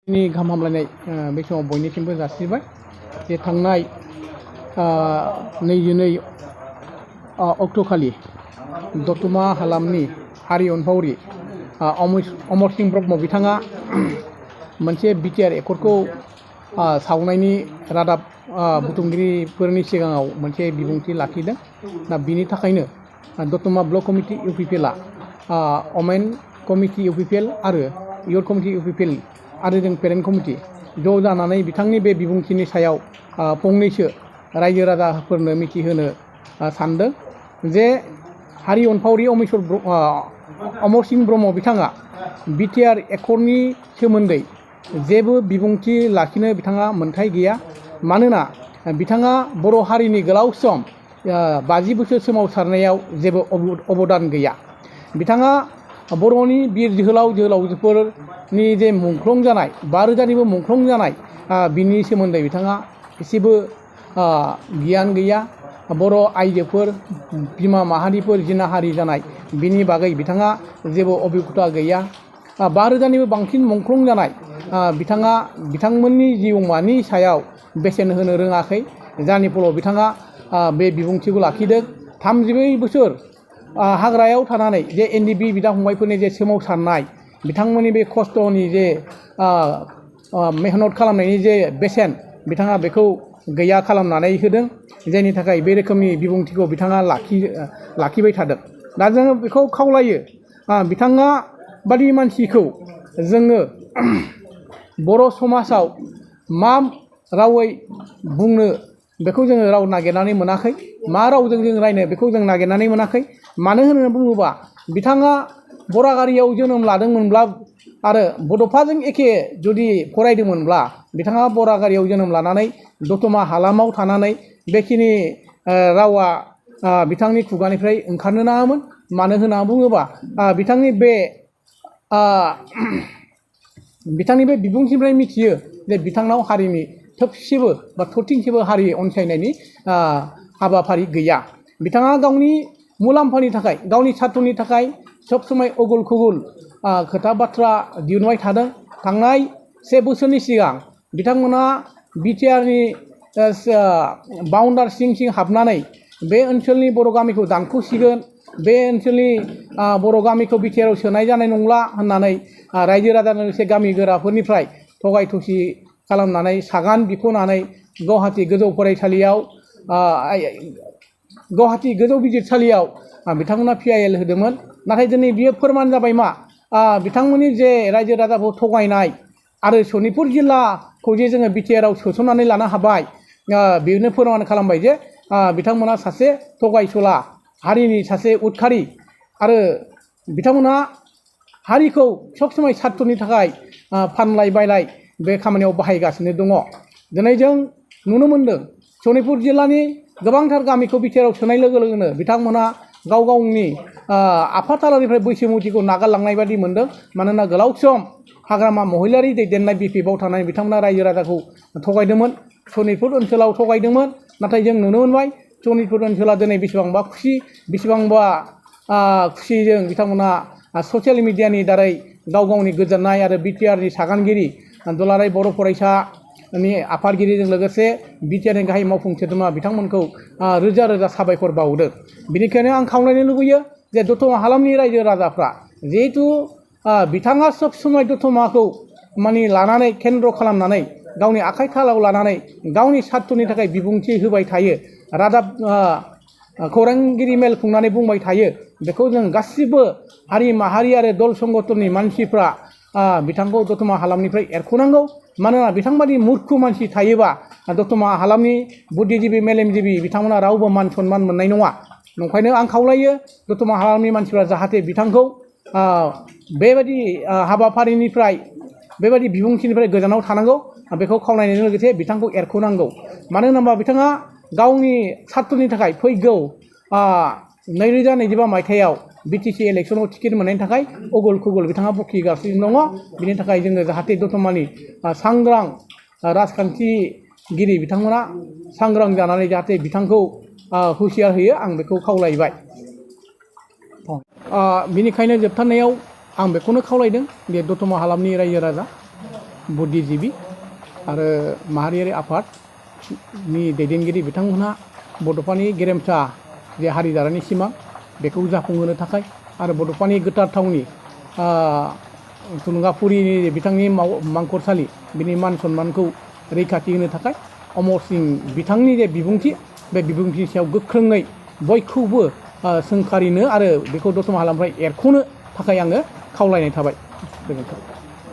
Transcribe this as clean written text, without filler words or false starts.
गाहाम हामलायनाय बे समाव बयनिसिमबो जासिबाय जे थांनाय 22 अक्ट'खालि दतमा हालामनि हारि अनफावरि अमर सिंह ब्रह्म बिथाङा मोनसे BTR एकर्डखौ सावनायनि रादाब बुथुमगिरिफोरनि सिगाङाव मोनसे बिबुंथि लाखिदों। दा बिनि थाखायनो दतमा block committee UPPL women committee UPPL आरो इयुथ कमिटि UPPL आरो जों पेरेन्ट कमिटि ज' जानानै बिथांनि बे बिबुंथिनि सायाव फंनैसो रायजो राजाफोरनो मिथिहोनो सानदों जे हारि अनफावरि अमर सिंह ब्रह्म बिथाङा BTR एकर्डनि सोमोन्दै जेबो बिबुंथि लाखिनो बिथाङा मोन्थाय गैया। मानोना बिथाङा बर' हारिनि गोलाव सम 50 बोसोर सोमावसारनायाव जेबो अबदान गैया। बिथाङा बर'नि बिर जोहोलाव जोहोलावजोफोरनि जे मुंख्लं जानाय 5000निबो मुंख्लं जानाय बिनि सोमोन्दै बिथाङा एसेबो गियान गैया। बर' आइजोफोर बिमा माहारिफोर जिनाहारि जानाय बिनि बागै बिथाङा जेबो अभिगता गैया। 5000निबो बांसिन मुंख्लं जानाय बिथाङा बिथांमोननि जिउमानि सायाव बेसेन होनो रोङाखै। जायनि फलाव बिथाङा बे बिबुंथिखौ लाखिदों। 32 बोसोर हाग्रायाव थानानै जे NDB बिदा फंबायफोरनि जे सोमावसारनाय बिथांमोननि बे खस्थ'नि जे मेहनत खालामनायनि जे बेसेन बिथाङा बेखौ गैया खालामनानै होदों। जायनि थाखाय बे रोखोमनि बिबुंथिखौ बिथाङा लाखिबाय थादों। दा जोङो बेखौ खावलायो बिथाङा बादि मानसिखौ जोङो बर' समाजाव मा रावै बुंनो बेखौ जोङो राव नागिरनानै मोनाखै। मा रावजों जों रायनो बेखौ जों नागिरनानै मोनाखै। मानो होननानै बुङोबा बिथाङा बरागारियाव जोनोम लादोंमोनब्ला आरो बड'फाजों एखे जुदि फरायदोंमोनब्ला बिथाङा बरागारियाव जोनोम लानानै दतमा हालामाव थानानै बेखिनि रावा बिथांनि खुगानिफ्राय ओंखारनो नाङामोन। मानो होनना बुङोबा बिथांनि बे बिबुंथिनिफ्राय मिथियो जे बिथांनाव हारिनि थोबसेबो बा थरथिंसेबो हारि अनसायनायनि हाबाफारि गैया। बिथाङा गावनि मुलाम्फानि थाखाय गावनि सार्थनि थाखाय सब समय अगल खुगल खोथा बाथ्रा दिहुनबाय थादों। थांनाय 1 बोसोरनि सिगां बिथांमोना BTRनि बाउन्डार सिं सिं हाबनानै बे ओनसोलनि बर' गामिखौ दानख'सिगोन, बे ओनसोलनि बर' गामिखौ BTRआव सोनाय जानाय नंला होननानै रायजो राजानो लोगोसे गामि गोराफोरनिफ्राय थगाय थसि खालामनानै सागान बिख'नानै गुवाहाटि गोजौ बिजिरसालियाव बिथांमोना PIL होदोंमोन। नाथाय दिनै बियो फोरमान जाबाय मा बिथांमोननि जे रायजो राजाखौ थगायनाय आरो सनितपुर जिल्लाखौ जे जोङो BTRआव सोसननानै लानो हाबाय बेनो फोरमान खालामबाय जे बिथांमोना सासे थगायसुला हारिनि सासे उदखारि आरो बिथांमोना हारिखौ सब समय सार्थनि थाखाय फानलाय बायलाय बे खामानियाव बाहायगासिनो दङ। दिनै जों नुनो मोनदों सनितपुर जिल्लानि गोबांथार गामिखौ BTRआव सोनाय लोगो लोगोनो बिथांमोना गाव गावनि आफाथालानिफ्राय बैसोमुथिखौ नागारलांनाय बादि मोनदों। मानोना गोलाव सम हाग्रामा महिलारि दैदेननाय BPFआव थानाय बिथांमोना रायजो राजाखौ थगायदोंमोन। सनितपुर ओनसोलाव थगायदोंमोन। नाथाय जों नुनो मोनबाय सनितपुर ओनसोला दिनै बेसेबांबा खुसिजों बिथांमोना ससियेल मिडियानि दारै गाव गावनि गोजोननाय आरो BTRनि सागानगिरि दुलाराय बर' फरायसानि आफादगिरिजों लोगोसे BTRनि गाहाय मावफुं सोद्रोमा बिथांमोनखौ रोजा रोजा साबायखर बावदों। बेनिखायनो आं खावलायनो लुबैयो जे दतमा हालामनि रायजो राजाफ्रा जिहेथु बिथाङा सब समय दतमाखौ लानानै केन्द्र खालामनानै गावनि आखाइ थालाव लानानै गावनि सार्थनि थाखाय बिबुंथि होबाय थायो, रादाब खौरांगिरि मेल खुंनानै बुंबाय थायो। बेखौ जों गासिबो हारि माहारि आरो दल संगठननि मानसिफ्रा बिथांखौ दतमा हालामनिफ्राय एरख'नांगौ। मानोना बिथांबादि मुर्ख मानसि थायोबा दतमा हालामनि बुद्धिजिबि मेलेमजिबि बिथांमोना रावबो मान सनमान मोननाय नङा। ओंखायनो आं खावलायो दतमा हालामनि मानसिफ्रा जाहाथे बिथांखौ बेबायदि हाबाफारिनिफ्राय बेबायदि बिबुंथिनिफ्राय गोजानाव थानांगौ बेखौ खावलायनायजों लोगोसे बिथांखौ एरख'नांगौ। मानो होनोबा बिथाङा गावनि सार्थनि थाखाय फैगौ 2025 मायथाइयाव BTC इलेक्सनाव टिकेट मोननायनि थाखाय अगल खुगल बिथाङा बखिगासिनो दङ। बिनि थाखाय जोङो जाहाथे दतमानि सांग्रां राजखान्थिगिरि बिथांमोना सांग्रां जानानै जाहाथे बिथांखौ हुसियार होयो आं बेखौ खावलायबाय। बिनिखायनो जोबथारनायाव आं बेखौनो खावलायदों जे दतमा हालामनि रायजो राजा बुद्धिजीबि आरो माहारियारि आफादनि दैदेनगिरि बिथांमोनहा बड'फानि गेरेमसा जे हारि दानायनि सिमां बेखौ जाफुंहोनो थाखाय आरो बड'फानि गोथार थावनि थुलुंगाफुरिनि बिथांनि मांखरसालि बिनि मान सन्मानखौ रैखाथि होनो थाखाय अमर सिंह बिथांनि जे बिबुंथि बे बिबुंथिनि सायाव गोख्रोङै बयखौबो सोंखारिनो आरो बेखौ दतमा हालामनिफ्राय एरख'नो थाखाय आङो खावलायनाय थाबाय। गोजोन्थों।